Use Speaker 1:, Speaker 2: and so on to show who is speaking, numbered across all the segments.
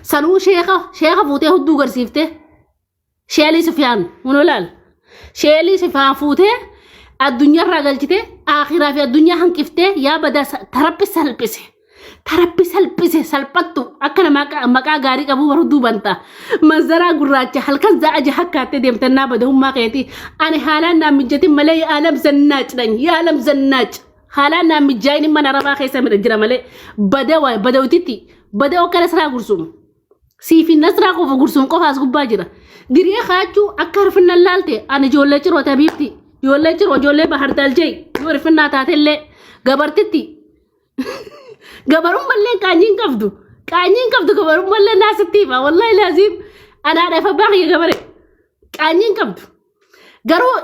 Speaker 1: Sanuu sheeka sheeka fuutee hudduu garsiiftee. Sheelii Sufiyaan hunoo laal. Sheelii Sufiyaan fuutee addunyaarraa galchitee akhiraa fi addunyaa hanqiftee yaa badaa tarabbi salphise. Tarabbi salphise salphattu akka namaa maqaa gaarii qabu baruu duubanta. Manzaraa gurraacha halkan za'a jaha kaattee deemtannaa badahummaa keetii. Ani haalaan naan mijatin malee yaa alam zannaach dhan yaa alam zannaach. Haalaan naan mijaa'in mana arabaa keessa jira malee badawa badawtitti badawa akkana siraa gursum. Siifi Nasraa qofa gursuun qofa as gubbaa jira. Diriyee kaachuu akka hirfinnan laalte ani ijoollee ciroo tabiibti. Ijoollee ciroo ijoollee bahar daljee yoo hirfinnaa taatellee gabartitti. Gabarummallee qaanyii hin qabdu. Qaanyii hin qabdu gabarummallee naasitti hima. Wallahi laaziim anaadhaaf abbaa kiyya gabare. Qaanyii hin qabdu. Garuu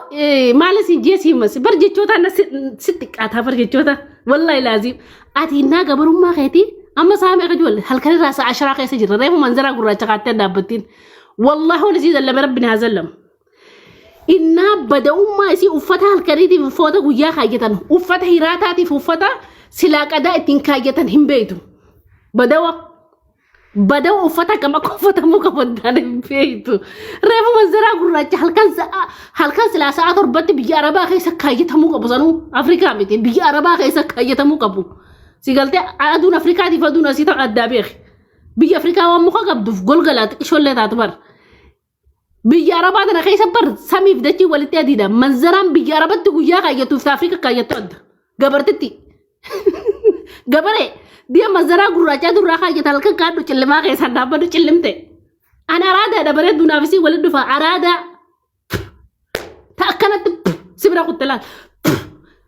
Speaker 1: maal isin jee si himas bar jechoota na si xiqqaataa bar jechoota wallahi laaziim ati innaa gabarummaa keetii amma sa'a meeqa ijoollee halkan irraa sa'a asharaa keessa jirra reefu manzaraa gurraacha kaattee dhaabbattiin wallahi wal isii zallame rabbi haa zallamu. Innaa bada'ummaa isii uffata halkaniitiif uffata guyyaa kaayyatan uffata hiraataatiif uffata silaa qadaa ittiin kaayyatan hin beektu. Badawa. Badawa uffata akkam akka uffatamuu qabu addaan hin beektu. Reefu manzaraa gurraacha halkan sa'a halkan silaa sa'a torbatti biyya Arabaa keessa kaayyatamuu qabu sanuu Afrikaa miti biyya Arabaa keessa kaayyatamuu qabu. Si galtee aduun Afrikaatiif aduun asii ta'u addaa beeki. Biyya Afrikaa waan muka qabduuf golgalaa xiqqishoollee taatu bara. Biyya Arabaa tana keessa bar samiif dachii walitti adiidha. Manzaraan biyya Arabatti guyyaa kaayyattuuf ta Afrika kaayyattu adda. Gabartitti. Gabaree diya manzaraa gurraachaa durraa kaayyata halkan kaadhu cillimaa keessaan dhaabbadhu cillimte. An araadaadha bareedduu naaf isii walitti dhufa araadaa. Ta akkanatti si bira kutte laal.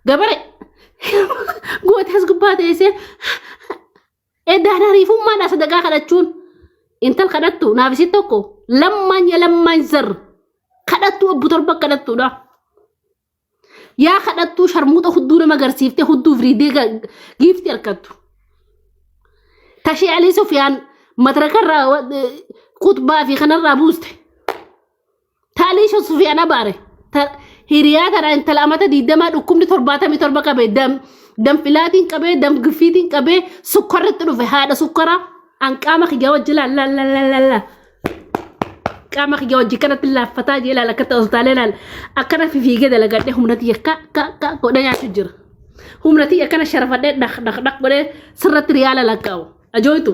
Speaker 1: Gabaree goote as gubbaa teessee Edaan hariifummaadhaa sadaqaa kadhachuun intal kadhattu naaf isin tokko lammaan ya lammaan zar kadhattu obbo torba kadhattuudha. Yaa kadhattuu sharmuuxa hudduu nama agarsiiftee hudduu firiidee giiftii harkattu. Tashee Alii Sufiyaan madrakarraa kutbaa fi kanarraa buuste. Taalii Sufiyaan abaare. Hiriyaa tana intala amata 20 dhukkubni 77 qabe danfilaatiin qabee damgiffiitiin qabee sukkarritti dhufe haadha sukkaraa an qaama kiyya wajji laal laal laal laal laal laal. Qaama kiyya wajji kanatti laaffataa jee laal akkatti ol taalee laal akkana fifiigee dalagadhee humna tiyya ka ka ka godhee nyaachuu jira. Humna tiyya akkana sharafadhee dhaq dhaq dhaq godhee sirratti riyaala lakkaa'u. Ajooytu.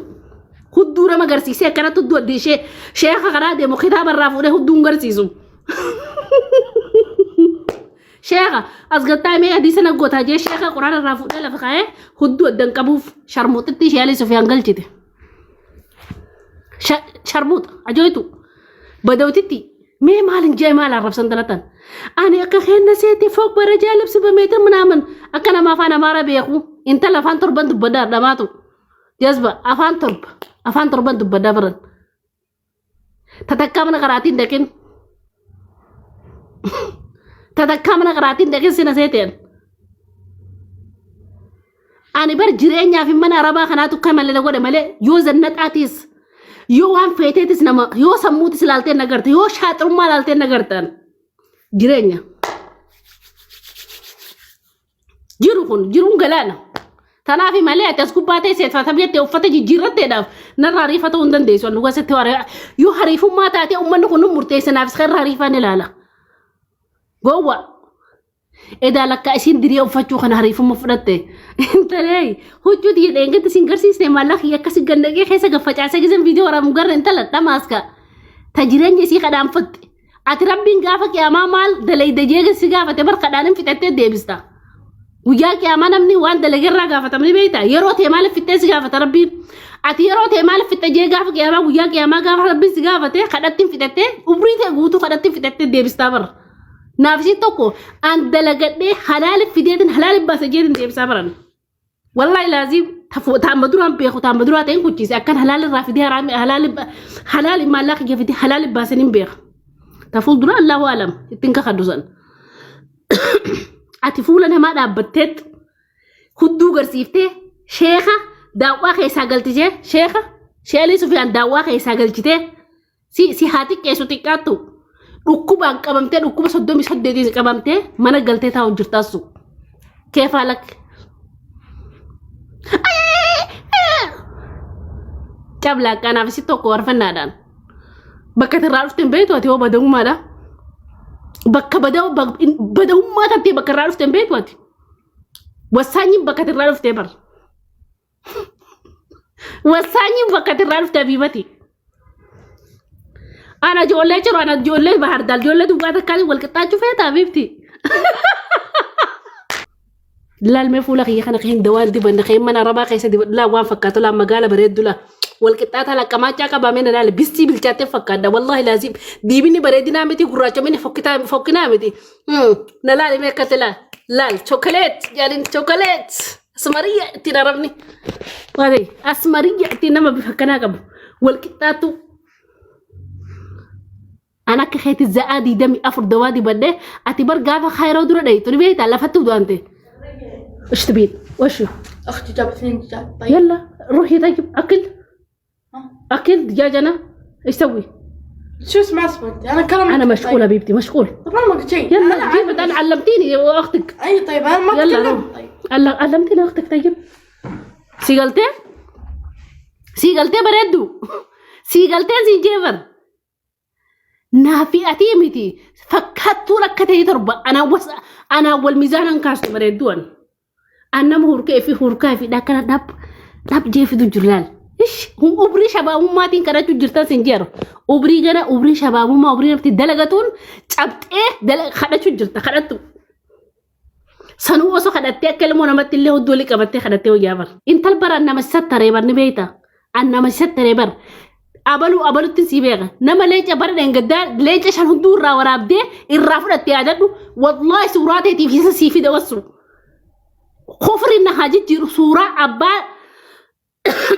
Speaker 1: Hudduu nama garsiisee akkanatti hudduu adda ishee sheeka karaa deemu kitaaba irraa fuudhee hudduu hin garsiisu. Sheeka as gattaa mee hadiisa na gootaa jee sheeka quraana irraa fuudhee lafa kaa'ee hudduu adda hin qabuuf sharmuuxitti ishee Alii Sufiyaan galchite. Sharmuuxa ajooytu. Badawtitti mee maal hin jee maal arrabsan talatan. Ani akka kenna seete foog bara jaalabsi bameetir minaaman akka nama afaan Amaaraa beeku intala afaan torban dubbadhaa dhamaatu. Jazba afaan torba afaan torban dubbadhaa baran. Tatakkaa mana qaraatiin dhaqin. Tatakkaa mana qaraatiin dhaqin sina seeteen. Ani bar jireenyaa fi mana arabaa kanaatu akka malee na godhe malee yoo zannaxaatiis yoo waan feeteetis nama yoo sammuutis ilaaltee na garte yoo shaaxirummaa ilaaltee na gartaan jireenya. Jiru kun jiruun galaana. Tanaaf malee ati as gubbaa teessee fatam jettee uffata jijjiirratteedhaaf narraa ariifatuu hin dandeessu. Ani dhugaa sitti yoo hariifummaa taatee uummanni kun nu murteessa naaf isa irraa hariifaan ilaala. Gowwa. Edaa lakkaa isiin diriyee uffachuu kana hariifumma fudhatte. Intalee huccuu tiyya dheengatti isin garsiisne maallaqa akkasi gandaqee keessa gaffacaasee gisan viidiyoo waraabu garra intala dhamaaska. Ta jireenya isii kadhaanfatte. Ati rabbiin gaafa qiyaamaa maal dalayda jee si gaafate bar kadhaan hin fixattee deebista. Guyyaa qiyaamaa namni waan dalagerraa gaafatama ni beekta. Yeroo ta'e maaliif fixxee si gaafata rabbiin. Ati yeroo ta'e maaliif fixxe jee gaafa qiyaamaa guyyaa qiyaamaa gaafa rabbiin si gaafate kadhatti hin fixattee umrii ta'e guutuu kadhatti hin fixattee deebistaa bara. Naaf isii tokko an dalagadhee halaali fideetiin halaali baasa jeetiin deebisaa baran. Wallahi laazim taama duraan beeku taama duraa ta'een kuchise akkan halaal irraa fidee haraami halaal halaal maallaqa kiyya fidee halaal baasan hin beeka. Ta fuuldura Allahu alam ittiin kakadhu san. Ati fuula namaa dhaabbatteet hudduu garsiiftee sheeka daawwaa keessaa galchitee sheeka sheelii Sufiyaan daawwaa keessaa galchitee Si si haa xiqqeessu xiqqaattu. Dhukkubaan qabamtee dhukkuba 38 qabamtee mana galtee taa'u jirtaassu. Keefaa lakki. Cablaaqqaanaaf si tokko warfannaadhaan. Bakka irraa dhufte hin beektu ati hoo badawummaadha. Bakka badawummaa tattee bakka irraa dhufte hin beektu ati. Wassaanyiin bakka irraa dhuftee bar. Wassaanyiin bakka irraa dhufte abiibati. Ana ijoollee jiru ana ijoollee bahardaal ijoollee duwwaa takkaan wal qixxaachuu feeta abiibti. Laal mee fuula kiyya kana keen dawaan dibanne keen mana arabaa keessa dibadhu laa waan fakkaatu laa magaala bareeddu laa wal qixxaataa laqqamaachaa qabaa mee na laale bistii bilchaattee fakkaadha wallaahi laazim diibinni bareedinaa miti gurraachomini fokkinaa miti na laali mee akkatti laal laal chokoleet jaalin chokoleet asmariyya ittiin arabni waatee asmariyya ittiin nama bifa akkanaa qabu wal qixxaattu An akka keeti za'aa 24 dawaa dibadhe ati bar gaafa kaayiroo dura dhayxu ni beektaa lafatti udaante. ايش تبين؟ وش
Speaker 2: اختي جابت اثنين دجاج طيب
Speaker 1: يلا روحي طيب اكل
Speaker 2: ها؟
Speaker 1: اكل دجاج انا ايش سوي؟
Speaker 2: شو اسمع اسمع انت انا كلام
Speaker 1: انا مشغوله حبيبتي مشغول
Speaker 2: طب انا ما قلت شيء
Speaker 1: يلا
Speaker 2: أنا
Speaker 1: كيف انا علمتيني يا اختك
Speaker 2: اي طيب انا ما
Speaker 1: يلا
Speaker 2: تكلمت
Speaker 1: روح.
Speaker 2: طيب
Speaker 1: علمتيني اختك طيب سيقلتي سيقلتي بردو سيقلتي زنجبر Naafi atii miti fakkaattuun akka ta'e torba anaa was anaa wal mizaanaan kaastu bareedduu an. An nama hurkee fi hurkaa fi dhakkana dhab dhab jee fidu jiru laal. Ish umrii shabaabummaatiin kadhachuu jirtan sin jeeru. Umrii gana umrii shabaabummaa umrii namatti dalagatuun cabxee kadhachuu jirta kadhattu. Sanuu osoo kadhattee akka ilmoo namatti illee hudduu walii qabattee kadhattee wayyaa bar. Intal bara nama sattaree bar ni beekta. An nama sattaree bar. Abaluu abalutti sii beeka. Nama leenca bara dheengaddaa leenca shan hudduu irraa waraabdee irraa fudhattee yaadadhu. Wallaahi suuraa teetiif isa sii fida wassu. Kufri na haa jijjiiru suuraa abbaa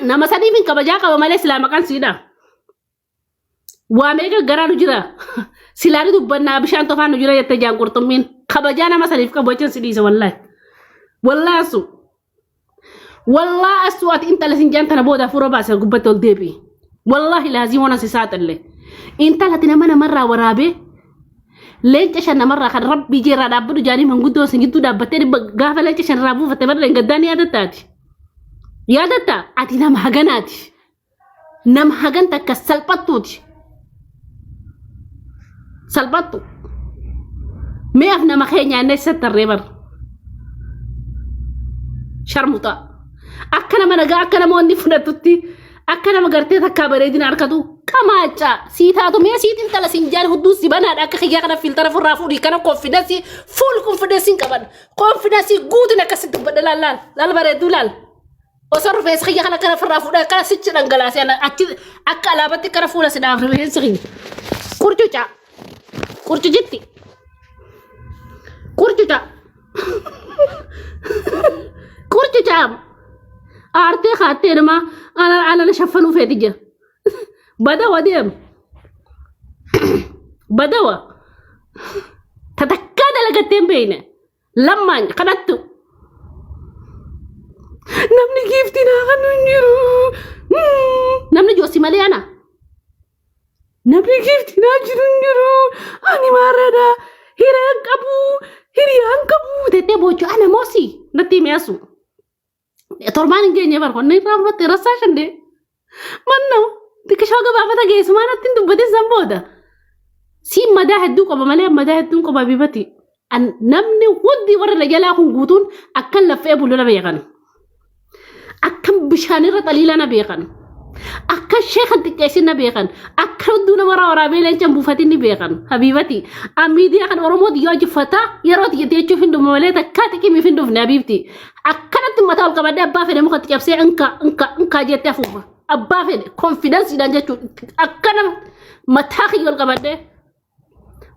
Speaker 1: nama saniif hin kabajaa qaba malee silaa maqaan siidha. Waa meeqa garaa nu jira. Silaa ni dubbannaa bishaan tofaan nu jira jette jaan qurxummiin. Kabajaa nama saniif qabu jechan si dhiisa wallaahi. Wallaahi asu. Wallaahi asu ati intala sin jaan tana booda hafuura baase gubbatti ol deebi'i. Wallaahi laazii waan si saaxille. Intala ati nama namarraa waraabee leenca shan namarraa kan rabbii jeerraa dhaabbadhu jaanii manguddoo sin gidduu dhaabbattee dhibba gaafa leenca shan irraa buufatte barra hin gaddaa ni yaadattaati. Yaadatta ati nama haganaati. Nama hagan takka salphattuuti. Salphattu. Mi'aaf nama keenya inni sattarree bar. Sharmuxaa. Akka nama nagaa akka namoonni fudhatutti akka nama gartee takkaa bareedina harkatu qamaacaa sii taatu mee siitiin tala siin jaal hudduu si banaadha akka kiyyaa kana filtara furraa fuudhii kana konfidensii fuul konfidensiin qaban konfidensii guutin akkasitti dubbadha laal laal laal bareedduu laal. Osoo rifeensa kiyya kana kana firraa fuudhee akkana sichi dhangalaasee ana achi akka alaabatti akkana fuula si dhaaf rifeensi kiyya. Qurcuca. Qurcucitti. Qurcuca. Qurcuca. Aartee kaattee nama ana ana na shaffanuu feeti jira. Badawa deemu. Badawa. Tatakkaa dalagattee hin beekne. Lammaan kadhattu. Namni giiftii naa kennu hin jiru. Namni joossi malee ana. Namni giiftii naa jiru hin jiru. Ani maarradha. Hireen qabu. Hiriyaan qabu. Tettee boochuu ana moosi. Natti himi asu. Torbaan hin geenye bar qonna irraa fudhatte rassaa shandee. Mannoo xiqqishoo gabaafata geessumaa natti hin dubbatin san booda. Siin madaa hedduu qaba malee madaa hedduun qaba bifati. Namni hundi warra na jalaa kun guutuun akkan laffee bulu na beekan. Akkan bishaanirra xaliila na beekan. Akka sheekan xiqqeessin na beekan. Akka hudduu namarraa waraabee leencan buufatin ni beekan. Habiibati. An miidiyaa kan Oromoo xiyyoo jiffataa yeroo xiyyatti jechuuf hin dhufne malee takkaa xiqimiif hin dhufne habiibti. Akkanatti mataa ol qabadhee abbaa fedhe mukatti cabsee inka inka inkaa jettee afuufa. Abbaa fedhe konfidansiidhaan jechuudha. Akkana mataa kiyya ol qabadhee.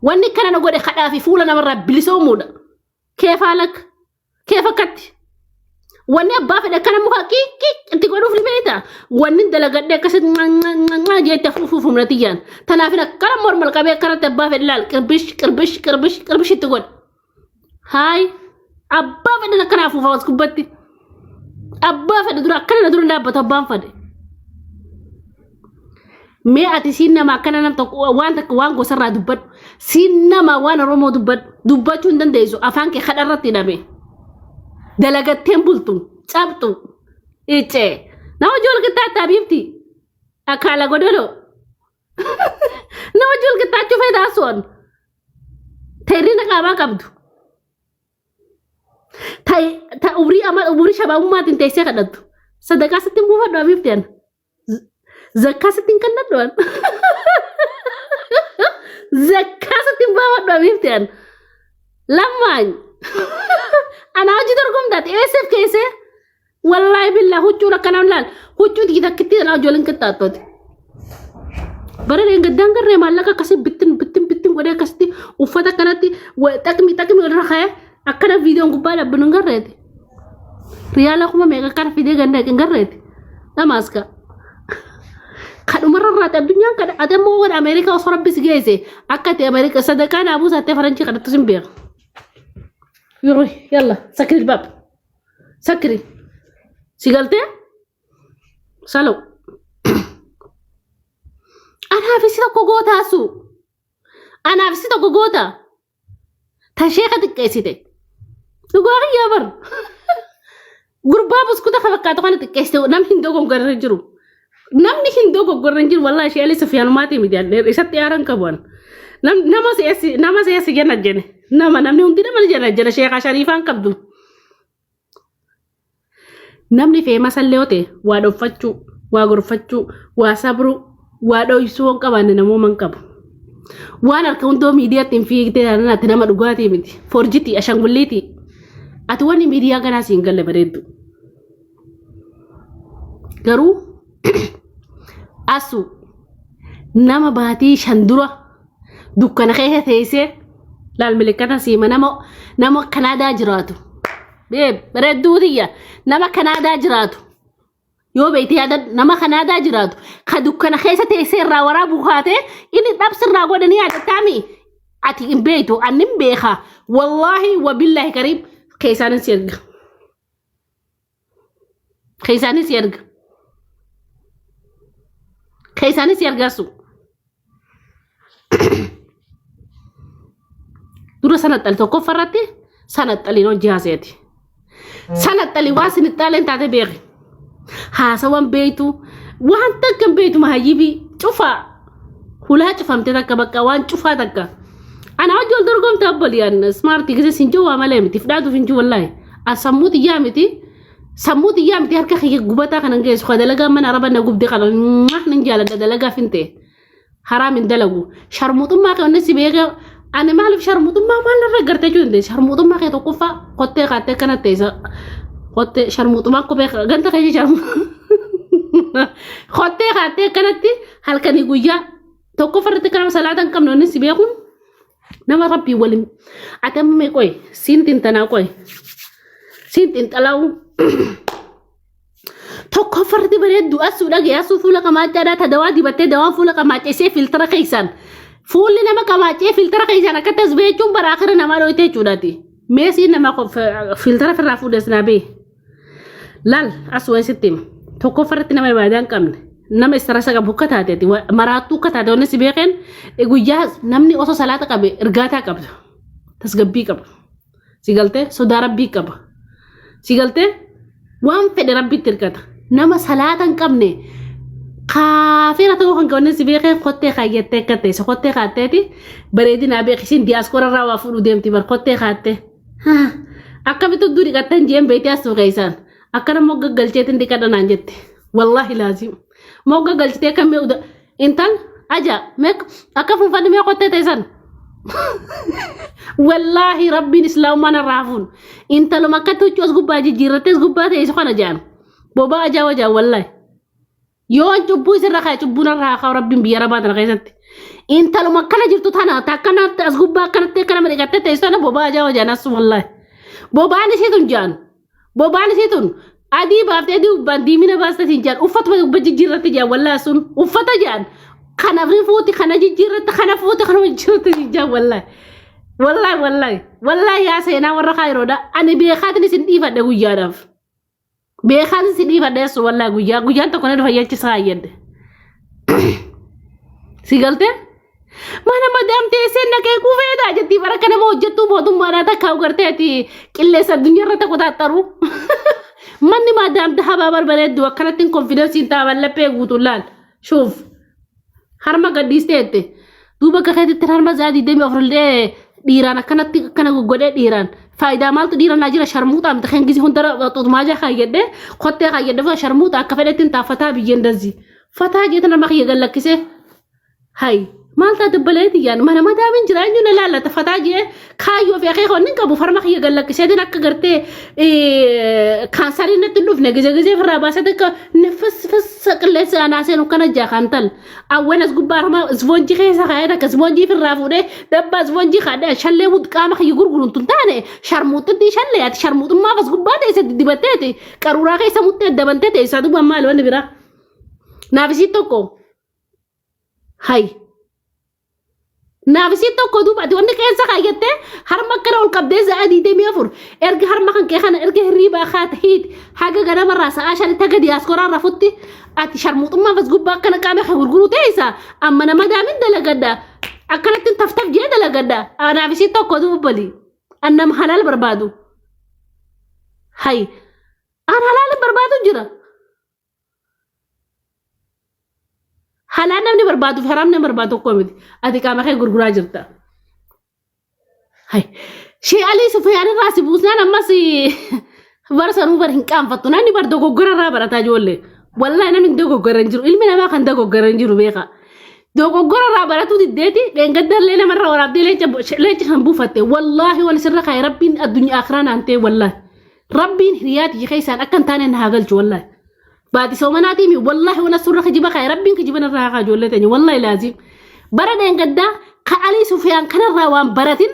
Speaker 1: Wanni kana na godhe kadhaa fi fuula namarraa bilisoomuudha. Keefaa lakka. Keef akkatti. Wanni abbaa fedhe akkana muka qiiqqii itti godhuuf ni beekta. Wanni dalagadhee akkasitti jettee afuufuuf humna tiyyaan. Tanaaf akkana morma qabee akkanatti abbaa fedhe laal qirbish qirbish qirbish qirbish itti godhe. Haay abbaa fedhe akkana afuufa as gubbatti. Abbaa fedhe dura akkana na dura dhaabbatu abbaan fedhe. Mee ati siin nama akkana nam tokko waan takka waan gosarraa dubbadhu. Siin nama waan Oromoo dubbadhu. Dubbachuu hin dandeessu afaan kee kadharratti hidhame. Dalagatteen bultu cabxu. Iccee. Nama ijoollee qixxaatta habiibti. Akaala godoloo. Na wajji wal qixxaachuu feeta asuun. Teerina qaamaa qabdu. Ta umrii ama umrii shabaabummaatiin teessee kadhattu. Sadaqaa sitti hin buufadhu abiifti ana. Zakkaa sitti hin kennadhu an. Zakkaa sitti hin baafadhu abiifti an. Lammaan. Anaa hojii dorgomtaati eesseef keessee. Wallaahi billaa huccuun akkanaa laal. Huccuu tiyya takkitti anaa ijoolleen qixxaattooti. Bara dheengaddaan garree maallaqa akkasii bittin bittin bittin godhee akkasitti uffata akkanatti xaqmi xaqmi walirra kaa'ee akkana viidiyoon gubbaa dhabbinu hin garreeti. Riyaala kuma meeqa akkana fidee ganda hin garreeti. Dhamaaska. Kadhumarra irraati addunyaan kadha ati ammoo gara Ameerikaa osoo rabbi si geesse akka ati Ameerikaa sadaqaa naa buusattee faranjii kadhattu sin beeka. Yeroo yalla sakri baab sakri si galtee salo. Anaaf si tokko gootaasu. Anaaf si tokko goota. Ta sheeka xiqqeessite. Dhugaa kiyyaa bar. Gurbaa buskuta ka fakkaatu kana xiqqeessite namni hin dogoggorre hin jiru. Namni hin dogoggorre hin jiru wallaahi ishee Alii Sufiyaanumaati miti isatti aaran qabu an. Nama si'essi nama si'essi jenna jenne nama namni hundi nama ni jenna jenne sheekaa shariifaan qabdu. Namni feemasa illee yoo ta'e waa dhoffachuu, waa gorfachuu, waa sabruu, waa dhoysuu hin qabaanne namooma hin qabu. Waan harka hundoo miidiyaatti hin fiigdee taanaan ati nama dhugaatii miti. Forjitii, ashangulliitii. Ati wanni miidiyaa ganaa siin galle bareeddu. Garuu asu nama baatii 5 dura dukkana keessa teessee laal milikkata siima nama nama Kanaadaa jiraatu. Beeb bareedduu tiyya nama Kanaadaa jiraatu. Yoo beekte yaada nama Kanaadaa jiraatu ka dukkana keessa teessee irraa waraabuu kaatee inni dhabsi irraa godhanii yaadattaami. Ati hin beektu ani hin beeka. Wallaahi wabillaahi kariim keessaanin si erga. Keessaanin si erga. Keessaanin si ergaasu. Dura sana xali tokkoffaa irratti sana xaliin hojii haaseeti. Sana xali waan sin xaaleen taate beeki. Haasawan beektu waan takka hin beektu mahayyibii cufaa. Hulaa cufamte takka bakka waan cufaa takka. Ana hojii wal dorgomte obboliyaan ismaartii gisee sin jiru waa malee miti fudhaatuuf hin jiru wallaahi. An sammuu xiyyaa miti. Sammuu xiyyaa miti harka kiyya gubataa kanan geessu ka dalagaa mana araba na gubde kana nan jaaladha dalagaaf hin ta'e. Haraam hin dalagu. Sharmuxummaa kee wanni si beekee ani maaliif sharmuxummaa maal irra gartee jechuu dandeessi. Sharmuxummaa kee tokkoffaa kottee kaattee akkana teessa. Kottee sharmuxummaa kophee ganda kee sharmuxummaa kottee kaattee akkanatti halkanii guyyaa tokkoffaa irratti kana salaata hin qabne wanni si beekuun nama rabbii waliin ati amma mee qoy siin xinxanaa qoy siin xinxalaa'u tokkoffaa irratti bareeddu asuu dhagee asuu fuula qamaachaadhaa ta dawaa dibattee dawaan fuula qamaacessee filtara keessaan fuulli nama qamaacee filtara keessaan akkatti as beechuun bara akira namaa dhoyte jechuudhaati mee siin nama filtara firraa fuudhes naa bee Laal as waan sitti hima. Tokkoffaa irratti nama ibaadaa hin qabne nama istarasa qabu akka taateeti maraattuu akka taate wanni si beekeen guyyaa namni osoo salaata qabe ergaataa qaba. Tasgabbii qaba. Si galtee sodaa rabbii qaba. Si galtee waan fedhe rabbitti hirkata. Nama salaata hin qabne kaafira ta'uu kan qabne si beekeen kottee kaayyattee akka teesse kottee kaatteeti bareedinaa beekisiin diyaaskoora irraa waa fuudhuu deemti bar kottee kaattee. Akkamitti udduu dhiqattan jeen beektee as keessaan akkana mogga galcheetiin dhiqadha naan jette. Wallaahi laazim. Mogga galchitee akka mee uda intal aja mee akka funfanni mee qottee teessan. Wallaahi rabbiin islaamummaa narraa hafuun intaluma akkatti huccuu as gubbaa jijjiirrattee as gubbaa teessu kana jaan. Bobaa ajaa wajaan wallaahi. Yoo an cubbuu isirra kaa'e cubbuu narra haa kaa'u rabbiin biyya arabaa tana keessatti. Intaluma akkana jirtu tana ta akkanatti as gubbaa akkanatti akka nama dhiqattee teessu tana bobaa ajaa wajaan as wallaahi. Bobaan isii tun jaan. Bobaan isii tun adii baaftee adii gubbaan diimina baastee siin jaan uffatuma gubba jijjiirratti jaan wallaahi sun uffata jaan. Kana fuuti kana jijjiirratti kana fuuti kana jijjiirratti siin jaan wallaahi. Wallaahi wallaahi wallaahi yaa seenaa warra kaayiroodha ani beekaatiin isin dhiifadhe guyyaadhaaf. Beekaan si dhiifadheessu wallaahi guyyaa guyyaan tokko na dhufa jechi isaa ayyadde. Si galtee? Mana madaam teessee naqee kufeedha jettii bara akka nama hojjettuu mootummaadhaa takka gartee ati qilleensa addunyaa irra takka taaxxaru. Manni madaam dahabaa barbareeddu akkanatti konfidensiin taa'an laphee guutuun laal. Shuuf. Harma gadhiistee jette. Duuba akka keetitti harma za'a 24 illee dhiiraan akkanatti akkana goggodhee dhiiraan. Faayidaa maaltu dhiira naa jira sharmuuxaa miti kan gisee hunda xuxumaa jaa kaayyadhee kottee kaayyadhee fuula sharmuuxa akka fedhetti hin taaffataa biyyeen dazzi. Fataa jeetan harma kiyya gad lakkisee. Hay maal taate obboleetti yaan mana madaamin jira eenyu na laallata fataa jee kaayyoo fi akeeka wanni hin qabu farma kiyya gad lakkiseetiin akka gartee kaansariin natti hin dhufne gizee gizee ofirraa baasee akka nifis fis qilleensi anaa seenu kana jaa kan tal awwan as gubbaa harma ispoonjii keessa kaa'ee takka ispoonjii ofirraa fuudhee dabbaa ispoonjii kaadhee shallee wud qaama kiyya gurgurun tun taane sharmuuxxittii shallee ati sharmuuxummaaf as gubbaa teesse diddibatteeti qaruuraa keessa muttee dabantee teessaa duuba maali wanni biraa naaf isii tokko Hay. Naaf isii tokko duuba ati wanni qeensa kaayyattee harma akkana ol qabdee sa'a 24 erga harma kan kee kana erga hirriibaa kaate hiiti haga ganamarraa sa'a shanitti haga diyaasporaa rafutti ati sharmuuxummaa as gubbaa akkana qaama kee gurguruu teessa amma nama daamin dalagadha akkanatti taftaf jee dalagadha anaaf isii tokko duuba bali an nama halaal barbaadu hay an halaal hin barbaadu jira. Halaal namni barbaadu fi haraam namni barbaadu tokko miti. Ati qaama kee gurguraa jirta. Hay. Shee Alii Sufiyaan irraa si buusnaan ammas bara sanuu bara hin qaanfattu. Namni bar dogoggora irraa barataa ijoollee. Wallahi namni dogoggora hin jiru. Ilmi namaa kan dogoggora hin jiru beeka. Dogoggora irraa baratuu diddeeti dheengadda illee namarraa waraabdee leenca kan buufatte. Wallaahi wal sirra kaa'e rabbiin addunyaa akiraa naan ta'e wallaahi. Rabbiin hiriyaa tiyya keessaan akka hin taane na haa galchu wallaahi. Baati soomanaatii mi wallaahi wana surra kijiba kaa'e rabbiin kijiba narraa haa ijoollee teenya wallaahi laaziim. Bara dheengaddaa ka Alii Sufiyaan kanarraa waan baratin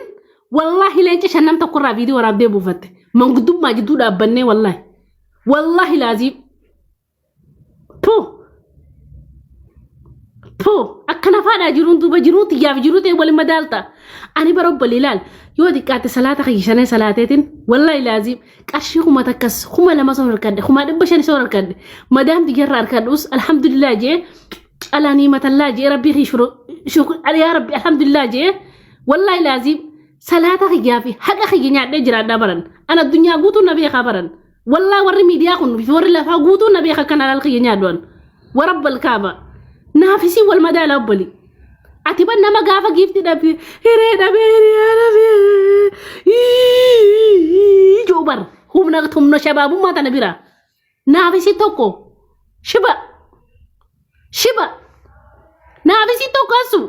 Speaker 1: wallaahi leenca shannam tokkorraa viidiyoo waraabdee buufatte. Manguddummaa jidduu dhaabbannee wallaahi. Wallaahi laaziim. Puh. Puh. Akka nafaadhaa jiruun duuba jiruu tiyyaaf jiruu ta'e waliin madaalta. Ani bara obbolii laal yoo xiqqaate salaata kiyya shanee salaateetiin wallaahi laaziim qarshii 1000s 2000 soon harkadhe 500,000 soon harkadhe madaam tiyyarraa harkadhus alhamdulillah jee calanii matallaa jee rabbii kiyya shuru shukur yaa rabbi alhamdulillah jee wallaahi laaziim salaata kiyyaa fi haqa kiyya nyaadhee jiraadhaa baran an addunyaa guutuu na beekaa baran Wallaa warri miidiyaa kun fi warri lafaa guutuu na beeka kan halaal kiyya nyaadhu an. Warabbal kaaba. Naaf isin wal madaala obboli. Ati ban nama gaafa giifti dhabde hiree dhabee hiriyaa dhabee ijoo bar humna humna shabaabummaa tana bira. Naaf isin tokko shiba shiba naaf isin tokko asu.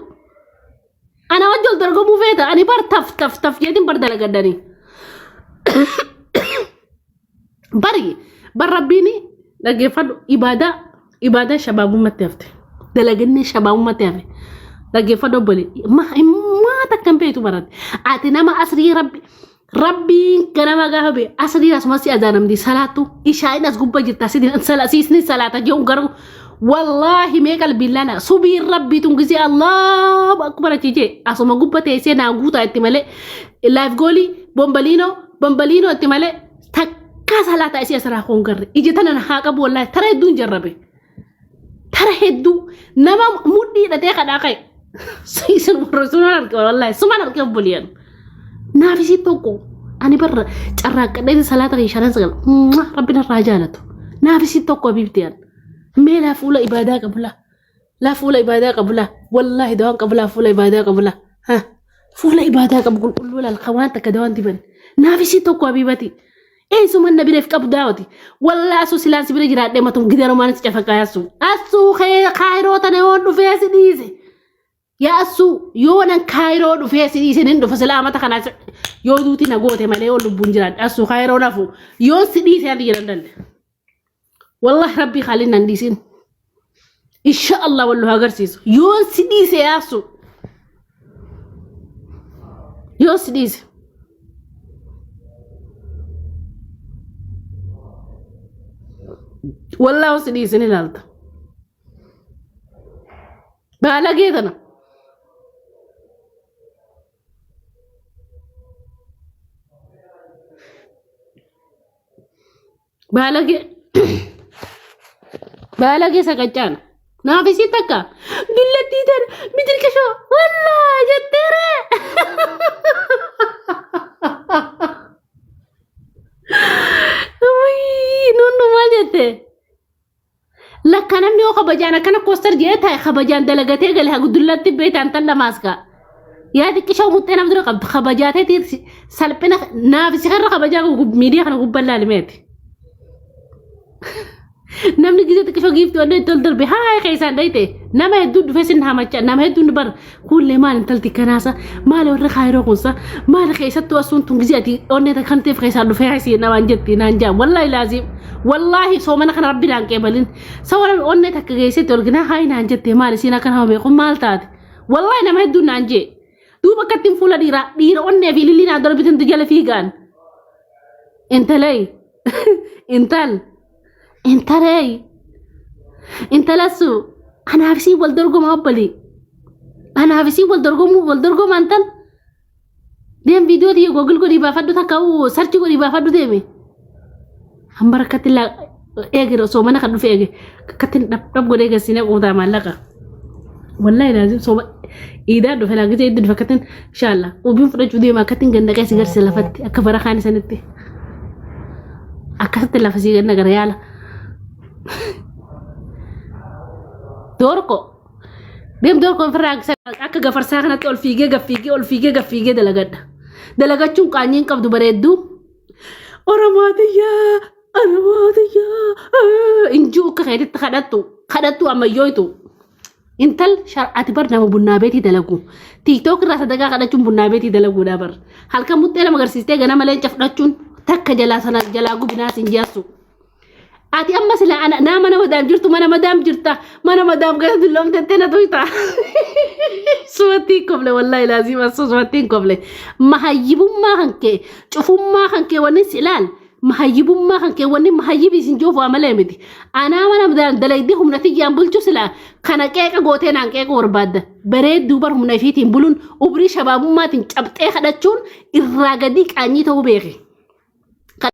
Speaker 1: Ana wajji ol dorgomuu feeta ani bar taf taf taf jeetiin bar dalagadhanii. Bari bar rabbiin dhaggeeffadhu ibaadaa ibaadaa shabaabummaatti hafte dalagannee shabaabummaatti hafe dhaggeeffadhu obbole maa takka hin beektu barate ati nama asrii rabbi rabbiin ganama gaafa bee asrii asumas si azaanamdi salaattu ishaa'in as gubba jirta siisni salaata jechuun garuu wallaahi mee qalbiin lala subiin rabbii tun gisee allahu akbar achi jee asuma gubba teessee naa guutaa itti malee laayif goolii bombaliinoo bombaliinoo itti malee takkaa salaataa isii asirraa koon garre ija tana na haa qabu wallaahi tara hedduun jarrabe tara hedduu nama mudhii hidhatee kadhaa ka'e isin warra sumaan arge wallaahi sumaan arge obboleeyyan naaf isii tokko ani barra carraaqqadhee salaata kee shanan sagal rabbi narraa jaalatu naaf isii tokko habiibti an mee laa fuula ibaadaa qabu laa laa fuula ibaadaa qabu laa wallaahi dawaan qabu laa fuula ibaadaa qabu laa ha fuula ibaadaa qabu qulqulluu laal kan waan takka dawaan diban naaf isii tokko habiibati Eessuman na bireef qabu daawati. Wallaa asuu silaan si bira jiraadhee matum gidarumaan si cafaqaa asuu. Asuu kee kaayiroo tana yoon dhufee si dhiise. Yaa asuu yoo nan kaayiroo dhufee si dhiise nin dhufa silaa amata kanaa yoo duuti na goote malee yoo lubbuun jiraadhe asuu kaayiroo nafu yoon si dhiise ani jedhan danda'e. Wallahi rabbii khaalin nan dhiisin. Insha Allah wallu haa agarsiisu. Yoon si dhiise yaasu. Yoon si dhiise. Wallahi yoon si dhiise ni ilaalta. Baalagee tana. Baalagee baalagee saqaccaana. Naaf isii takka dullattii tana mitirkishoo wallaa jetteeree. Wii nunnu maal jette? Lakka namni yoo kabaja Kabajaan akkana koostar jedhee taa'e kabajaan dalagatee gale hagudullatti beektaan tan lamaas ka'a. Yaa xiqqishaa muxxee nama dura qabdu kabajaateeti salphina naaf si karra kabajaa miidiyaa kana gubbaan laalimeeti. Namni gisee xiqqishoo giiftii onnee itti ol darbe haa keessaan dhayite nama hedduu dhufee sin hamacha nama hedduun bar kuullee maal intalti kanaasa maal warri kaayiroo kunsa maal keessattuu asuun tun gisee ati onnee kan ta'eef keessaan dhufee haasii namaan jetti naan jaa wallaahi laaziim wallaahi soomana kana rabbi naan qeebalin sawara onnee takka geessetti ol ginaa haayi naan jette maal isiin akka nama beeku maal taate wallaahi nama hedduun naan jee duuba akkattiin fuula dhiiraa dhiira onnee fi ilillii naan darbitintu jala fiigaan intalay intal intalay intalassu anaaf isii wal dorgoma obbolii anaaf isii wal dorgomuu wal dorgoma intal deem viidiyoo tiyya googil godhii baafadhu takka sarchi godhii baafadhu deemi hambara akkatti laa eegere osoo mana kan dhufe eege akkatti dhab dhab godhee gassinee quutaa maallaqa wallahi laazim sooma iidaan dhufe laa gisee itti dhufe akkatti inshallah quubiin fudhachuu deema akkatti gannaqee si garsiisa lafatti akka bara kaan isanitti akkasitti lafa sii ganna gara yaala doorko deem doorko ofirraa akka gafarsaa kanatti ol fiigee gaffiigee ol fiigee gaffiigee dalagadha dalagachuun qaanyiin qabdu bareedduu Oromoo tiyyaa Oromoo tiyyaa injuu akka keetitti kadhattu kadhattu ammayyooytu intal ati bar nama bunnaa beetii dalagu tiiktook irraa sadaqaa kadhachuun bunnaa beetii dalaguudha bar halkan muxxee nama agarsiistee ganama leenca fudhachuun takka jalaa sana jalaa gubinaa sin jaassu ati amma sila ana naa mana madaam jirtu mana madaam jirta mana madaam keessa dulloomtettee na tuyta sumatti hin kofle wallaahi laazim asoo sumatti hin kofle mahayyibummaa kan kee cufummaa kan kee wanni si ilaal mahayyibummaa kan kee wanni mahayyibii sin joofu amalee miti anaa mana madaam dalaydi humna tiyyaan bulchu sila kana qeeqa gootee naan qeeqa barbaadda bareedduu bar humna ifiitiin buluun umrii shabaabummaatiin cabxee kadhachuun irraa gadii qaanyii ta'uu beeki.